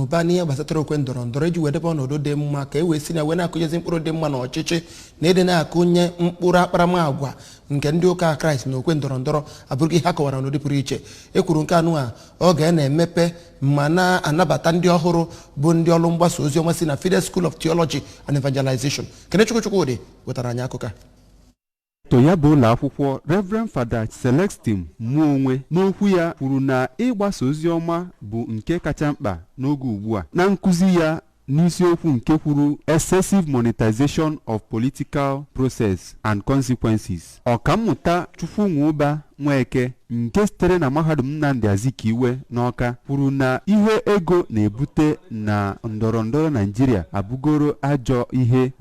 ụba n'ihe gbasatara okwe ndọrọ ndọrọ iji wee debe ọnọdụ dị mma ka e wee si na wee na-akụnyezi mkpụrụ dị mma n'ọchịchị na ịdị na-akụnye mkpụrụ akparamagwa nke ndị ụka Kraịst na okwe ndọrọ ndọrọ abụrụghị ihe a kọwara n'ụdị pụrụ iche. E kwuru nke anụ a oge a na-emepe ma na-anabata ndị ọhụrụ bụ ndị ọrụ mgbasa ozi ọma si na Fides School of Theology and Evangelization. Kenechukwu Chukwudị wetara anyị akụkọ a. To ya bụ ụlọ akwụkwọ, Reverend Fada Celestin Muonwe, n'okwu ya kwuru na ịgbasa ozi ọma bụ nke kacha mkpa n'oge ugbu a. Na nkụzi ya n'isiokwu nke kwuru "Excessive Monetization of Political Process and Consequences", Ọkammụta Chukwunwuba Nweke nke sitere na Mahadum Nnamdi Azikiwe n'Ọka kwuru na ihe ego na-ebute na ndọrọ ndọrọ Naijiria abụgoro ajọ ihe,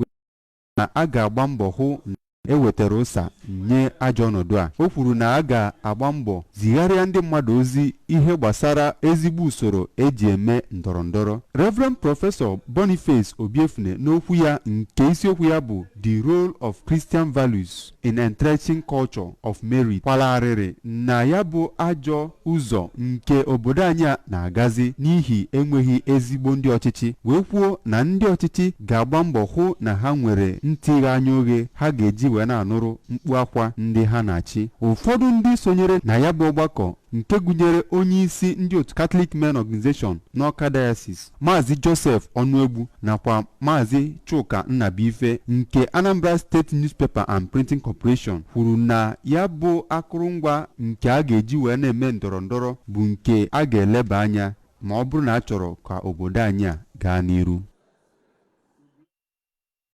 na a ga-agba mbọ hụ na ewetara ụsa nye ajọ ọnọdụ a. O kwuru na a ga-agba mbọ zigharịa ndị mmadụ ozi ihe gbasara ezigbo usoro eji eme ndọrọ ndọrọ. Reverend Prọfesọ Boniface Obiefune, n'okwu ya nke isiokwu ya bụ "The Role of Christian Values in Entrenching Culture of Merit", kwalarịrị na ya bụ ajọ ụzọ nke obodo anyị a na-agazi n'ihi enweghị ezigbo ndị ọchịchị, wee kwuo na ndị ọchịchị ga-agba mbọ hụ na ha nwere ntị anya oghe ha ga-eji wee na-anụrụ mkpu akwa ndị ha na-achị. Ụfọdụ ndị sonyere na ya bụ ọgbakọ, nke gụnyere onye isi ndị otu Catholic Men Organization n'Ọka Diocese, Maazị Joseph Ọnụegbu, nakwa Maazị Chuka Nnabuife nke Anambra State Newspaper and Printing Corporation, kwuru na ya bụ akụrụngwa nke a ga-eji wee na-eme ndọrọ ndọrọ bụ nke a ga-eleba anya ma ọ bụrụ na a chọrọ ka obodo anyị a gaa n'iru.